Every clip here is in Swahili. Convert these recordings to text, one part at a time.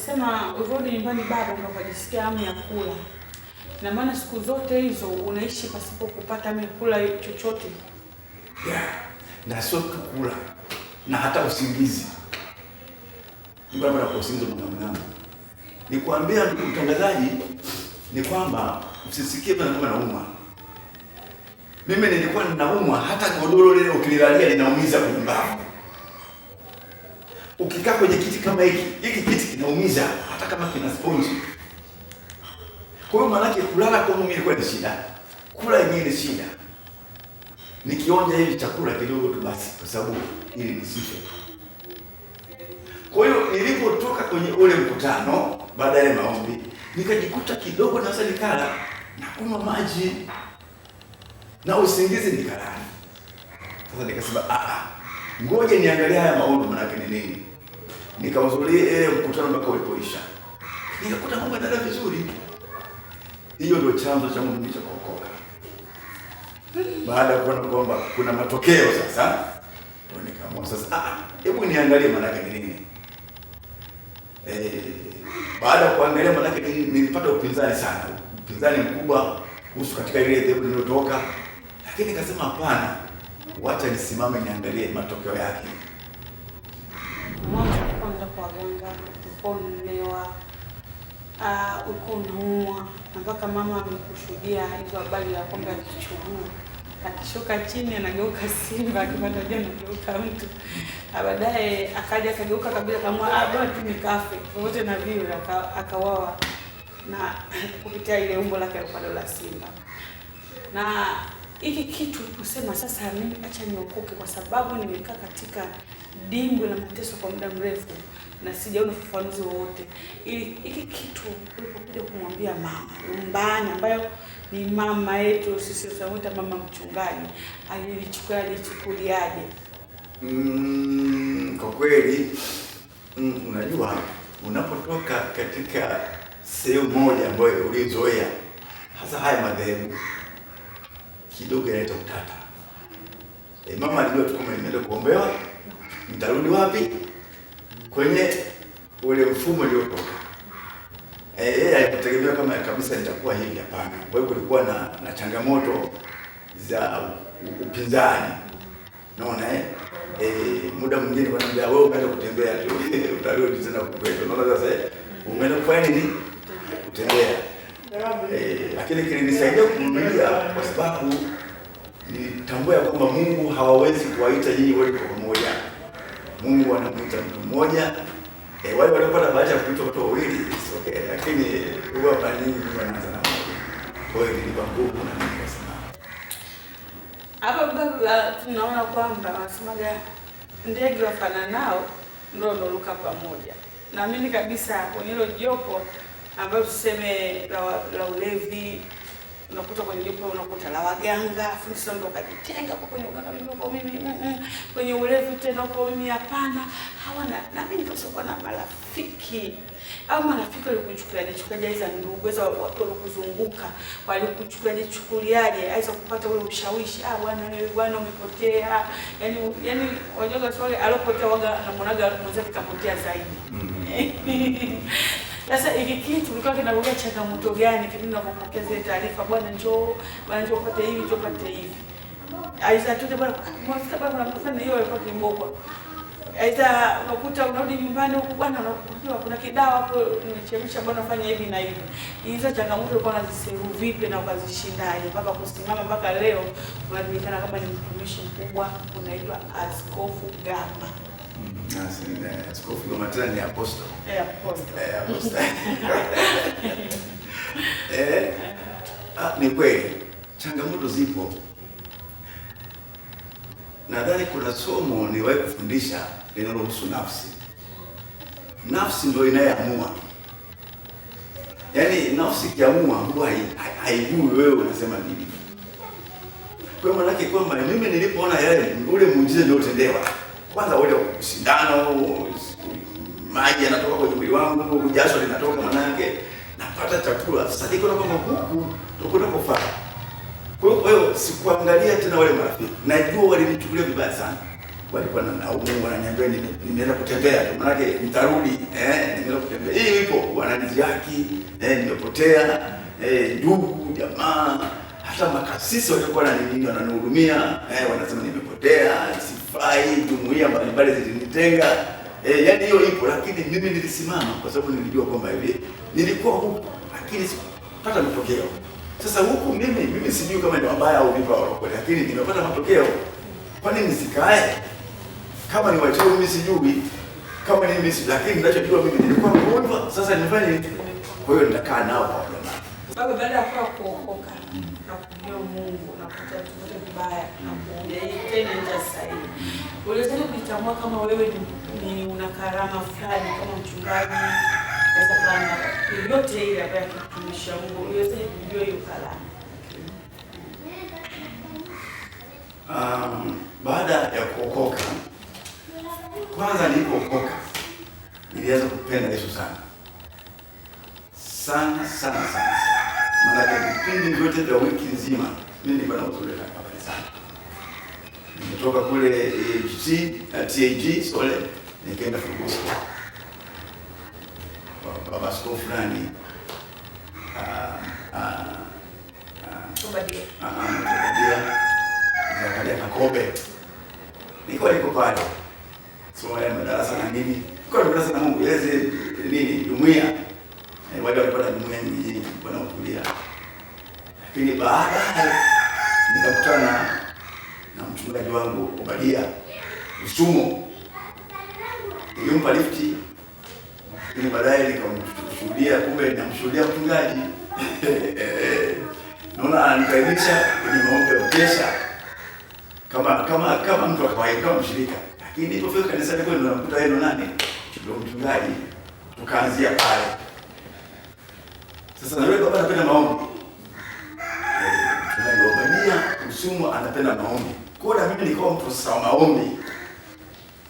Umesema urudi nyumbani baba ndo ukajisikia hamu ya kula. Na maana siku zote hizo unaishi pasipo kupata hamu ya kula chochote. Yeah. Na sio tu kula na hata usingizi. Nilikuwa napata usingizi mwanangu. Nikwambia ndugu mtangazaji ni kwamba usisikie bwana kama naumwa. Mimi nilikuwa ninaumwa hata godoro lile ukililalia linaumiza kwenye mbavu. Ukikaa kwenye kiti kama hiki, hiki kiti kinaumiza hata kama kina sponge. Kwa hiyo maanake kulala kwangu mimi ilikuwa ni shida. Kula yenyewe ni shida. Nikionja hivi chakula kidogo tu basi, kwa sababu ili nisife. Kwa hiyo nilipotoka kwenye ule mkutano baada ya maombi, nikajikuta kidogo naweza nikala na kunywa maji na usingizi nikalala. Sasa nikasema ngoja niangalie haya maombi maana ni nini. Nikahudhuria mkutano mpaka ulipoisha. Nikakuta mambo yanaenda vizuri. Hiyo ndio chanzo cha mimi cha kuokoka. Baada ya kuona kwamba kuna matokeo sasa, ndio nikaamua sasa hebu niangalie maana yake ni nini. Baada ya kuangalia maana yake nilipata upinzani sana, upinzani mkubwa kuhusu katika ile dhehebu niliyotoka, lakini nikasema hapana, wacha nisimame niangalie matokeo yake. Mwanzo ulikuwa unaenda kwa waganga, ulikuwa unaolewa, ulikuwa unaumwa, na mpaka mama amekushuhudia hizo habari ya kwamba kichuguu akishuka chini anageuka simba, akipanda juu anageuka mtu. Baadaye akaja akageuka kabisa, kama bwana tu nikafe popote na vile, akawawa na kupitia ile umbo lake la la simba. Na hiki kitu kusema sasa mimi acha niokoke kwa sababu nimekaa katika dimbwi la mateso kwa muda mrefu na sijaona ufafanuzi wowote. Ili hiki kitu ulipokuja kumwambia mama nyumbani, ambayo ni mama yetu sisi tunamuita mama mchungaji, alichukuliaje? Kwa kweli unajua unapotoka katika sehemu moja ambayo ulizoea, hasa haya madhehebu kidogo yanaleta utata. Mama alijua tu kama nimeenda kuombewa, nitarudi wapi? Kwenye ule mfumo uliotoka. Yeye alikutegemea kama kabisa nitakuwa hivi, hapana. Kwa hiyo kulikuwa na changamoto za upinzani. Unaona muda mwingine wanaambia wewe umeenda kutembea tu, utarudi tena kwetu. Unaona sasa umeenda kufanya nini? Kutembea. Lakini kilinisaidia kuvumilia kwa sababu nilitambua kwamba Mungu hawawezi kuwaita nyinyi wote kwa pamoja. Mungu anamuita mtu mmoja. Wale waliopata bahati ya kuitwa watu wawili it's okay, lakini huwa mara nyingi Mungu anaanza na mmoja. Kwa hiyo nilipa nguvu na nikasimama. Hapa baba tunaona kwamba wanasemaga ndege wafananao ndio wanaruka pamoja. Naamini kabisa kwenye hilo jopo ambayo tuseme la ulevi, unakuta kwenye jopo unakuta la waganga, afu sasa ndio ukajitenga kwa kwenye uganga, mimi kwa mimi kwenye ulevi tena kwa mimi hapana. Hawana, naamini kabisa kwa na marafiki au marafiki walikuchukuliaje, chukuliaje hizo ndugu hizo watu walikuzunguka, walikuchukuliaje, chukuliaje aiza kupata ule ushawishi, bwana wewe bwana umepotea. Yaani wajoga swali alopotea waga na mwonaga mwenzake kapotea zaidi. Sasa hiki kitu kilikuwa kinakuwa changamoto gani kipindi unapopokea zile taarifa, bwana njoo, bwana njoo upate hivi, njoo upate hivi. Aiza tuje bwana, mwafika bwana kuna hiyo ilikuwa kiboko. Aiza unakuta unarudi nyumbani huku bwana unajua kuna kidawa hapo nimechemsha bwana fanya hivi na hivi. Hizo changamoto ulikuwa unaziseru vipi na ukazishindaje mpaka kusimama mpaka leo unajulikana kama ni mtumishi mkubwa unaitwa Askofu Gama? Askofu Gama tena ni apostle. Apostle. Apostle. Ni kweli changamoto zipo. Nadhani kuna somo niliwahi kufundisha linalohusu nafsi. Nafsi ndio inayeamua. Yaani nafsi ikiamua huwa haijui wewe unasema nini. Kwa maana yake kwamba mimi nilipoona yale ule muujiza niliotendewa, kwanza ule sindano, maji yanatoka kwenye mwili wangu, jasho linatoka, manake napata chakula. Sasa nikaona kwamba huku tunakwenda kufaa. Kwa hiyo sikuangalia tena wale marafiki. Najua walinichukulia vibaya sana. Walikuwa wananilaumu, wananiambia nimeenda kutembea tu, maanake nitarudi, nimeenda kutembea. Hii ipo, wananiziaki, nimepotea, ndugu, jamaa, hata makasisi waliokuwa wananihudumia, wanasema nimepotea, sifai, jumuiya mbalimbali zilinitenga. Yaani hiyo ipo, lakini mimi nilisimama kwa sababu nilijua kwamba hivi nilikuwa huku lakini sikupata matokeo. Sasa huku mimi sijui kama ni wabaya au vipi walokole, lakini nimepata matokeo. Kwa nini nisikae? Kama ni wachawi mimi sijui, kama ni mimi, lakini ninachojua mimi nilikuwa mgonjwa, sasa nifanye nini? Kwa hiyo nitakaa nao kwa jamaa. Baba, baada ya kuwa kuokoka na kumjua Mungu na kuacha vitu vibaya na kuongea tena njia sahihi, uliweza kujitambua kama wewe ni una karama fulani kama mchungaji, naweza kama yoyote ile ambayo kumtumisha Mungu, uliweza kujua hiyo karama? Baada ya kuokoka, kwanza nilipookoka nilianza kupenda Yesu sana sana sana sana. Maana vipindi vyote vya wiki nzima mimi nilikuwa nahudhuria kanisani. Nimetoka kule AHC na TAG Sole, nikaenda Full Gospel. Baba askofu fulani Obadia. Zakaria Kakobe. Nilikuwa niko pale. So ya madarasa na nini? Kwa madarasa na Mungu yeze nini jumuiya. Wale walipata jumuiya nyingi nilikuwa nahudhuria. Lakini baadaye nikakutana na mchungaji wangu Obadia Usumo. Nilimpa lifti. Lakini baadaye nikamshuhudia, kumbe namshuhudia mchungaji. Naona ananikaribisha kwenye maombi ya mkesha kama mtu wa kawaida, kama mshirika. Lakini nilipofika kanisani kule ndo namkuta yeye ndo nani? Ndio mchungaji. Tukaanzia pale. Sasa na yule baba anapenda maombi. Mchungaji Obadia Usumo anapenda maombi. Kwa hiyo na mimi nilikuwa mtu sasa wa maombi.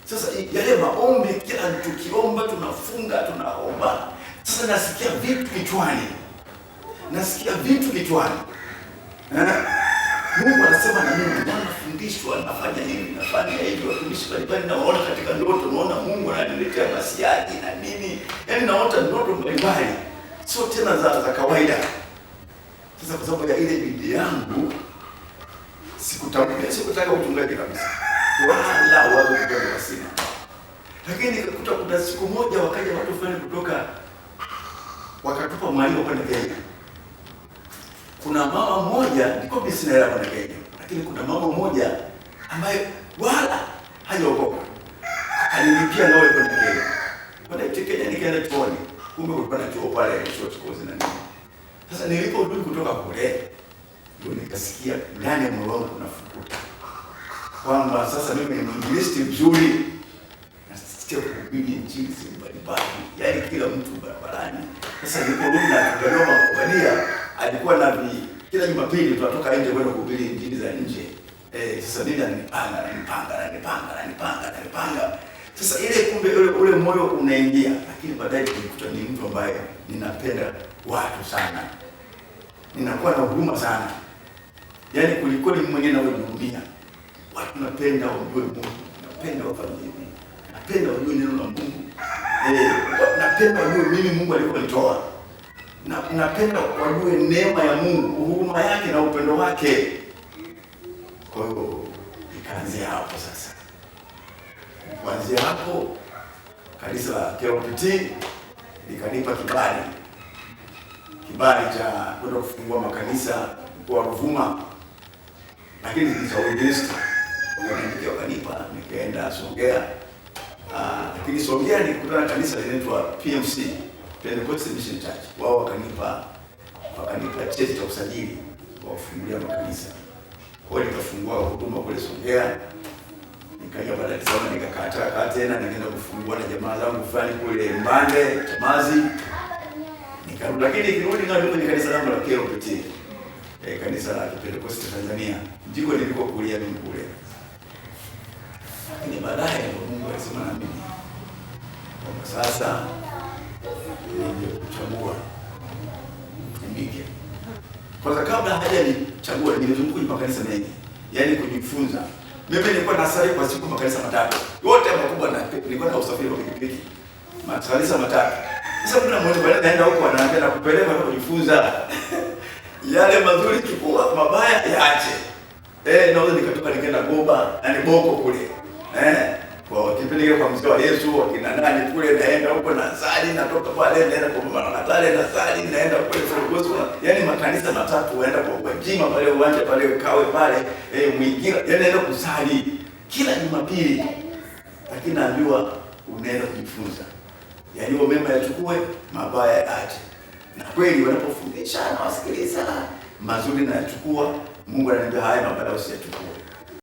Sasa yale maombi kila tukiomba tunafunga tunaomba. Sasa nasikia vitu kichwani. Nasikia vitu kichwani. Mungu anasema na mimi nafundishwa, nafanya hivi, nafanya hivi, watumishi mbalimbali naona katika ndoto, naona Mungu ananiletea masiaji na nini. Yaani naota ndoto mbalimbali. Sio tena za kawaida. Sasa kwa sababu ya ile bidii yangu sikutaka uchungaji kabisa. Wala wazo kutoka sina. Lakini nikakuta kuna siku moja wakaja watu fulani kutoka wakatupa mwaliko kwenda Kenya. Kuna mama mmoja, nilikuwa sina hela kwenda Kenya, lakini kuna mama mmoja ambaye wala hajaokoka. Akanilipia nawe kwenda Kenya. Kwenda Kenya nikaenda chuoni. Kumbe kulikuwa na chuo pale short course na nini. Sasa niliporudi kutoka kule ndio nikasikia ndani ya moyo wangu kuna fukuta. Kwamba sasa mimi ni mwinjilisti mzuri. Nasikia kuhubiri injili sehemu mbalimbali. Yaani kila mtu barabarani. Sasa niliporudi na Dodoma Obadia alikuwa na kila Jumapili tunatoka nje kwenda kuhubiri injili za nje. Sasa mimi ananipanga. Sasa ile kumbe ule moyo unaingia, lakini baadaye nilikuta ni mtu ambaye ninapenda watu sana. Ninakuwa na huruma sana. Yaani kuliko ni mwenyewe na kuhurumia. Watu napenda wajue Mungu, napenda wafanye hivi. Napenda wajue neno la Mungu. Napenda wajue mimi Mungu alikonitoa. Napenda wajue neema ya Mungu, huruma yake na upendo wake. Kwa hiyo nikaanzia hapo sasa. Kuanzia hapo kanisa la KLPT likanipa kibali. Kibali cha kwenda kufungua makanisa mkoa wa Ruvuma. Lakini ni cha uinjilisti. Wakaniandikia wakanipa, nikaenda Songea. Lakini Songea nilikutana na kanisa linaitwa PMC, Pentecostal Mission Church. Wao wakanipa cheti cha usajili wa kufungulia makanisa. Kwa hiyo nikafungua huduma kule Songea. Nikaja baada ya Salaam nikakataa tena, nikaenda kufungua na jamaa zangu fulani kule Mbande, Chamazi. Nikarudi, lakini nikirudi na ndio kanisa langu la KLPT. Kanisa la Pentecost Tanzania. Ndiko nilikokulia mimi kule. Lakini baadaye Mungu alisema na mimi kwamba sasa nimekuchagua utumike. Kwanza kabla hajanichagua nilizunguka makanisa mengi, yaani kujifunza. Mimi nilikuwa nasali kwa siku makanisa matatu yote makubwa, na nilikuwa na usafiri wa pikipiki, makanisa matatu. Sasa kuna mmoja pale naenda huko anaambia na kupeleka na kujifunza yale mazuri chukua, mabaya yaache. Naweza nikatoka nikaenda Goba, yani Boko kule. Kwa kipindi kile kwa mzee wa Yesu wakina nani kule, naenda huko nasali, natoka pale naenda kwa mama Natale nasali, naenda kule Gospel. Yaani makanisa matatu, naenda kwa Gwajima pale uwanja pale Kawe pale, Mwingira, yaani naenda kusali kila Jumapili. Lakini naambiwa unaenda kujifunza. Yaliyo mema yachukue, mabaya yaache. Na kweli wanapofundisha na wasikiliza, mazuri nayachukua, Mungu ananiambia haya mabaya usiyachukue.